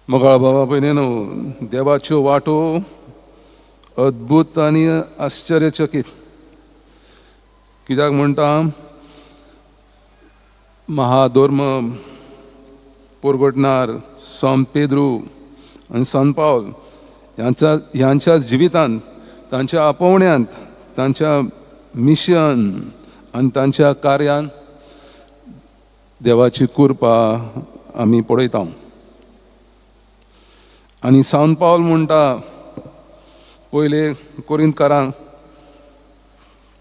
मोगाळ बाबा भयणीनो, देवाच्यो वाटो अद्भुत आनी आश्चर्यचकीत. कित्याक म्हणटा, महाधर्म पोरगटणार सांत पेद्रू आनी सांत पावल ह्यांच्या जिवितांत, तांच्या आपोवण्यांत, तांच्या मिशन आनी तांच्या कार्यान देवाची कृपा आमी पळयता. आनी सांत पावल म्हणटा पयले कोरिंतकारांक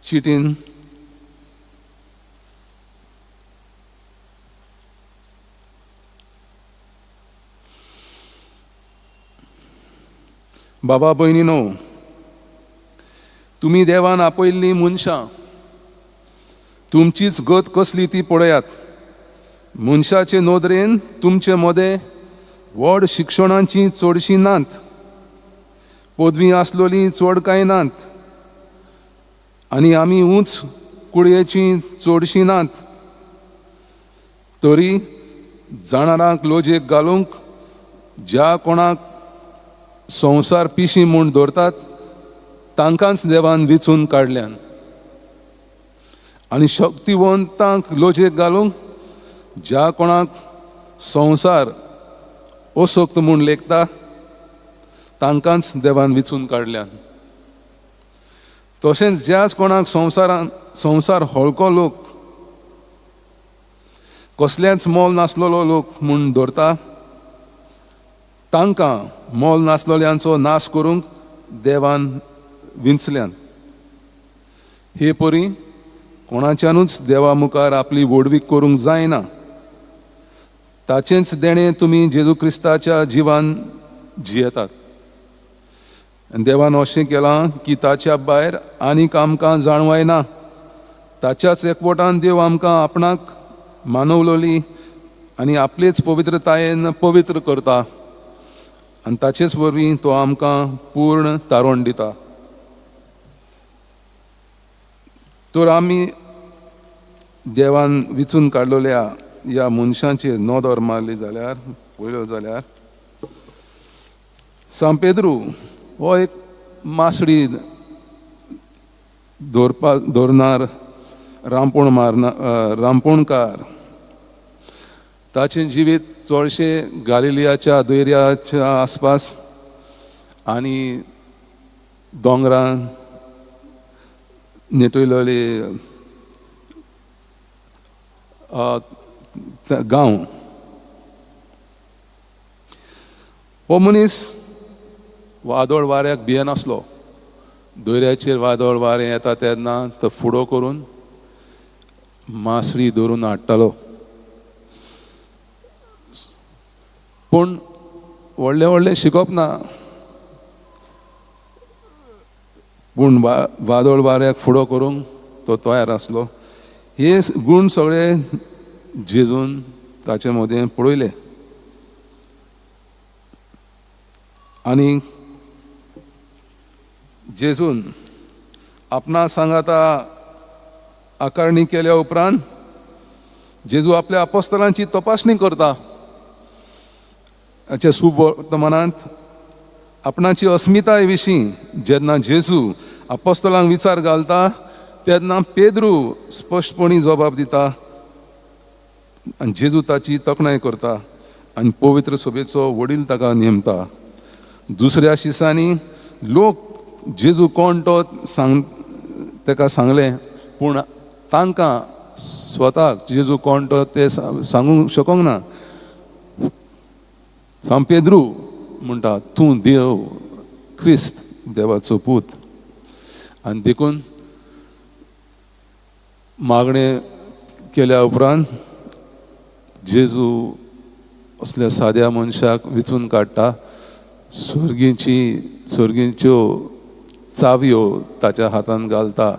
चिटीन, बाबा भयणीनो, तुमी देवान आपयल्लीं मनशां, तुमचीच गत कसली ती पळयात. मनशाचे नदरेन तुमचे मदें व्हड शिक्षणाची चडशीं नात, पदवी आसलोली चड कांय नात, आनी आमी उंच कुळयेची चडशीं नात. तरी जाणारांक लोजेक घालूंक ज्या कोणाक संवसार पिशी म्हूण दवरतात तांकांच देवान विचून काडल्यान, आनी शक्तिवंतांक लोजेक घालूंक ज्या कोणाक संवसार असक्त म्हूण लेखता तांकांच देवान विचून काडल्यान. तशेंच ज्याच कोणाक संवसार हळको लोक, कसलेंच मोल नासलेलो लोक म्हूण दवरता तांकां मोल नासलेल्यांचो नाश करूंक देवान विंचल्यान. हे परी कोणाच्यानूच देवा मुखार आपली व्हडवीक करूंक जायना. ताचेंच देणें तुमी जेजू क्रिस्ताच्या जिवान जियेतात. आनी देवान अशें केलां की ताच्या भायर आनीक आमकां जाणवायना. ताच्याच एकवटान देव आमकां आपणाक मानवलोली आनी आपलेच पवित्रतायेन पवित्र करता, आनी ताचेच वरवीं तो आमकां पूर्ण तारण दिता. तर आमी देवान विचून काडलेल्या ह्या मनशांचेर नदर मारली जाल्यार, पळयलो जाल्यार, सांत पेद्रू हो एक मासडी दवरणार, रांपोण मारना, रांपोणकार. ताचें जिवीत चडशें गालिलियाच्या दर्याच्या आसपास आनी दोंगरान नेटयलेले गांव. हो मनीस वादळ वाऱ्याक भियेनासलो. दर्याचेर वादळ वारें येता तेन्ना तो फुडो करून मासळी धरून हाडटालो. पूण व्हडलें व्हडलें शिकप ना, पूण वादळ वाऱ्याक फुडो करूंक तो तयार आसलो. हे गूण सगळे जेजून ताचे मदें पळयले. आनी जेजून आपणा सांगाता आकारणी केल्या उपरांत जेजू आपल्या अपोस्तलांची तपासणी करता. हाच्या सुवर्तमानांत आपणाची अस्मिताय विशीं जेन्ना जेजू अपोस्तलांक विचार घालता तेन्ना पेद्रू स्पश्टपणी जबाब दिता आनी जेजू ताची तोखणाय करता आनी पवित्र सभेचो वडील ताका नेमता. दुसऱ्या शिसांनी लोक जेजू कोण तो सांग ताका सांगलें, पूण तांकां स्वताक जेजू कोण तो ते सांगूंक शकूंक ना. सांत पेद्रू म्हणटा, तूं देव क्रिस्त देवाचो पूत. आनी देखून मागणें केल्या उपरांत जेजू असल्या साद्या मनशाक विचून काडटा. सर्गींच्यो चावयो ताच्या हातान घालता.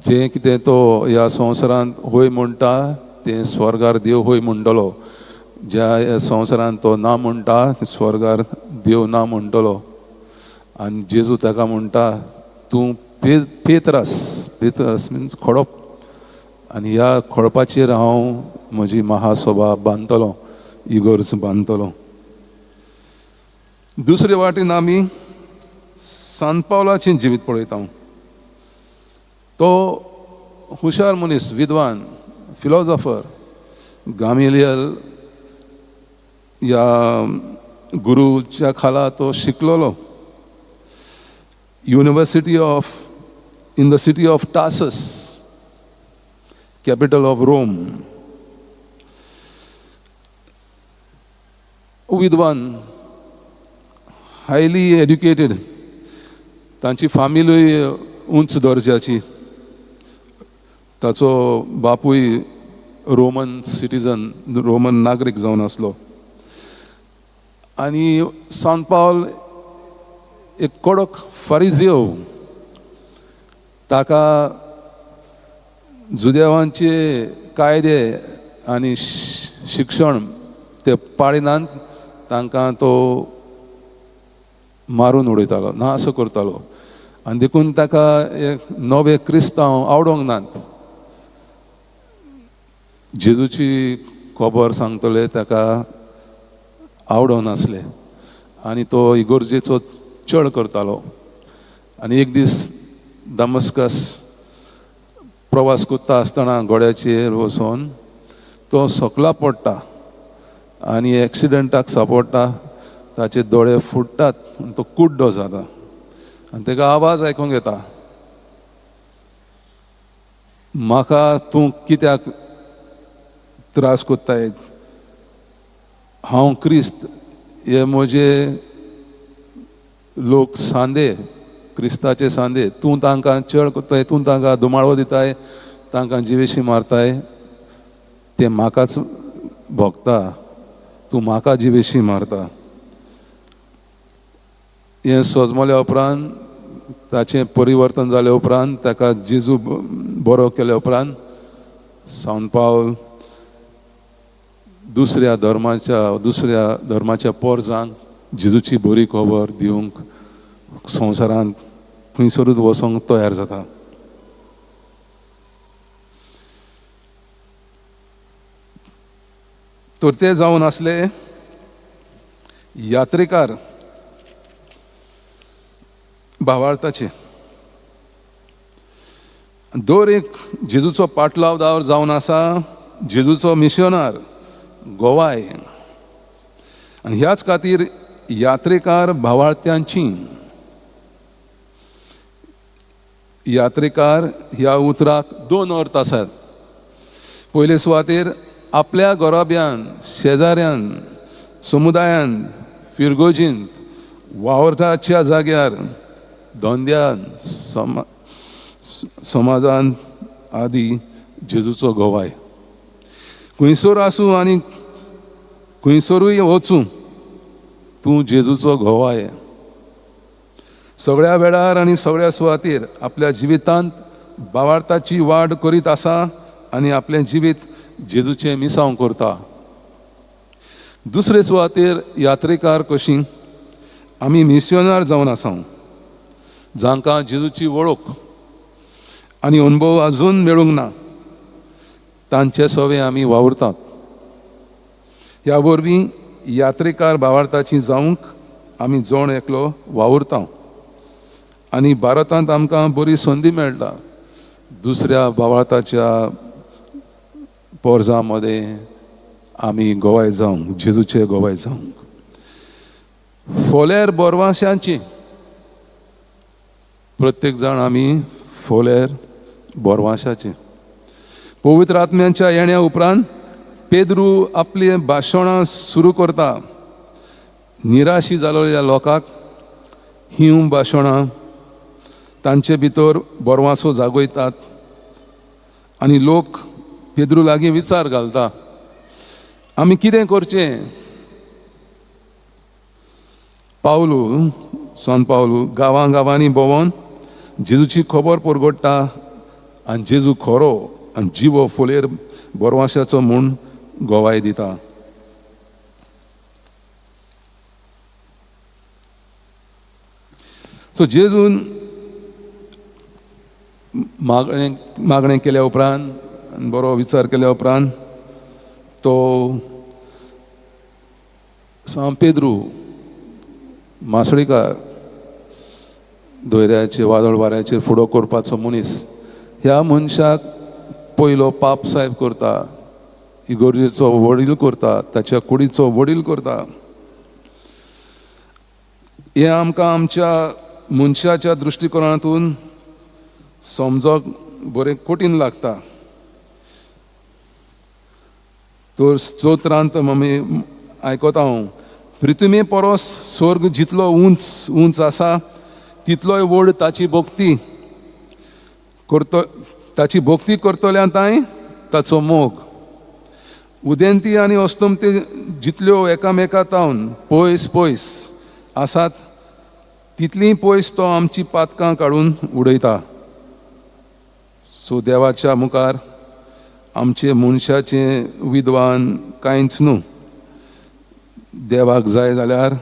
जें कितें तो ह्या संवसारांत होय म्हणटा तें स्वर्गार देव होय म्हणटलो, ज्या संवसारांत तो ना म्हणटा तें स्वर्गार देव ना म्हणटलो. आनी जेजू ताका म्हणटा, तूं पेत्रास, पेत्रास मिन्स खडप, आनी ह्या खडपाचेर हांव म्हजी महासभा बांदतलो, इगर्ज बांदतलो. दुसरे वाटेन आमी सांत पावलाचें जिवीत पळयता. तो हुशार मनीस, विद्वान, फिलॉजॉफर, गामिलियल ह्या गुरूच्या खाला तो शिकलोलो. University of in the city of Tarsus, capital of Rome. विद्वान, हायली एड्युकेटेड, तांची फामिलूय उंच दर्जाची. ताचो बापूय रोमन सिटीजन, रोमन नागरीक जावन आसलो. आनी सांत पावल एक कडक फारिजियो, ताका जुदेवांचे कायदे आनी शिक्षण ते पाळिनात, तांकां तो मारून उडयतालो, ना असो करतालो. आनी देखून ताका एक नवे क्रिस्तांव आवडोंक नात. जेजूची खबर सांगतले ताका आवडोंक नासले आनी तो इगोर्जेचो चड करतालो. आनी एक दीस दमस्कस प्रवास करता आसतना घोड्याचेर वचोन तो सकला पडटा आनी एक्सिडंटाक सापडटा. ताचे दोळे फुट्टात आनी तो कुड्डो जाता आनी ताका आवाज आयकूंक येता, म्हाका तूं कित्याक त्रास कोत्ताय, हांव क्रिस्त, हे म्हजे लोक सांदे, क्रिस्ताचे सांदे, तूं तांकां चड कोत्ताय, तूं तांकां दुमाळो दिताय, तांकां जिवेशी मारताय, ते म्हाकाच भोगता, तूं म्हाका जिवेशी मारता. हें सोजमल्या उपरांत, ताचें परिवर्तन जाल्या उपरांत, ताका जेजू बरो केल्या उपरांत सांत पावल दुसऱ्या धर्माच्या पोरजांक जेजूची बरी खबर दिवंक संवसारांत खंयसरूच वचोंक तयार जाता. तर ते जावन आसले यात्रेकार भावार्थाचे. दर एक जेजूचो पाटलावदार जावन आसा जेजूचो मिशनार गोवाय. आनी ह्याच खातीर यात्रेकार भावार्थ्यांची, यात्रेकार ह्या उतराक दोन अर्थ आसात. पयले सुवातेर आपल्या घराब्यान, शेजाऱ्यान, समुदायान, फिरगोजींत, वावरताच्या जाग्यार, धंद्यान, समाजान आदी जेजूचो गोवाय. खंयसर आसूं आनी खंयसरूय वचूं, तूं जेजूचो गोवाय. सगळ्या वेळार आनी सगळ्या सुवातेर आपल्या जिवितांत भावार्थाची वाड करीत आसा आनी आपलें जिवीत जेजूचें मिसांव करता. दुसरे सुवातेर यात्रेकार कशी आमी मिसियोनार जावन आसा, जांकां जेजूची वळख आनी अनुभव अजून मेळूंक ना, तांचे सवे आमी वावुरतात. ह्या वरवीं यात्रेकार भावार्थाची जावंक आमी जण एकलो वावुरता. आनी भारतांत आमकां बरी संदी मेळटा दुसऱ्या भावार्थाच्या पोरजां मदें आमी गोवाय जावंक, जेजूचे गोवाय जावंक. फोलेर बोरवाशांची, प्रत्येक जाण आमी फोलेर बोरवाशाचे. पवित्र आत्म्यांच्या येण्या उपरांत पेद्रू आपली भाशणां सुरू करता. निराशी जाल्ल्या लोकांक हीं भाशणां तांचे भितर बोरवासो जागयतात आनी लोक पेद्रू लागीं विचार घालता, आमी कितें करचें? पावलू, सांत पावलू गांवां गांवांनी भोंवोन जेजूची खबर परगट्टा आनी जेजू खरो आनी जिवो फोलेर बोरवाशाचो म्हूण गोवाय दिता. सो जेजून मागणें केल्या उपरांत, बरो विचार केल्या उपरांत तो सांत पेद्रू मासळीकार, दर्याचेर वादळ वाऱ्याचेर फुडो करपाचो मनीस, ह्या मनशाक पयलो पाप सायब करता, इगोर्जेचो वडील करता, ताच्या कुडीचो वडील करता. हें आमकां आमच्या मनशाच्या दृश्टिकोणांतून समजोंक बरें कठीण लागता. तर स्तोत्रांत आमी आयकता हांव, पृथ्वी परस स्वर्ग जितलो उंच उंच आसा तितलोय व्हड ताची भक्ती करतो, ताची भक्ती करतल्या तांय ताचो मोग. उदेंती आनी अस्तमती जितल्यो एकामेका तावन पयस पयस आसात तितलीं पयस तो आमची पातकां काडून उडयता. सो देवाच्या मुखार आमचे मनशाचें विद्वान कांयच न्हू. देवाक जाय जाल्यार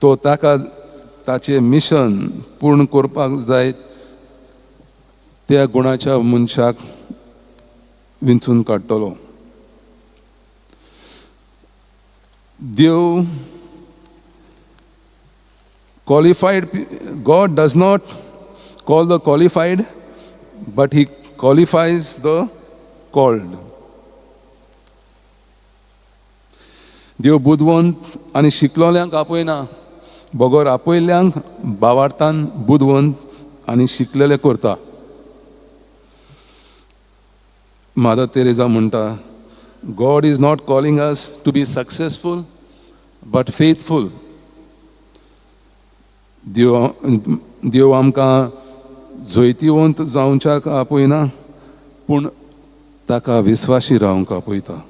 तो ताका ताचें मिशन पूर्ण करपाक जाय त्या गुणाच्या मनशाक विंचून काडटलो. देव qualified, God does not call the qualified, but he qualifies the called. देव बुदवंत आनी शिकलोल्यांक आपयना, बगर आपयल्ल्यांक बावार्थान बुदवंत आनी शिकलेले करता. मादर तेरेजा म्हणटा, God is not calling us to be successful but faithful. देव आमकां जैतिवंत जावच्याक आपयना, पूण ताका विस्वाशी रावंक आपयता.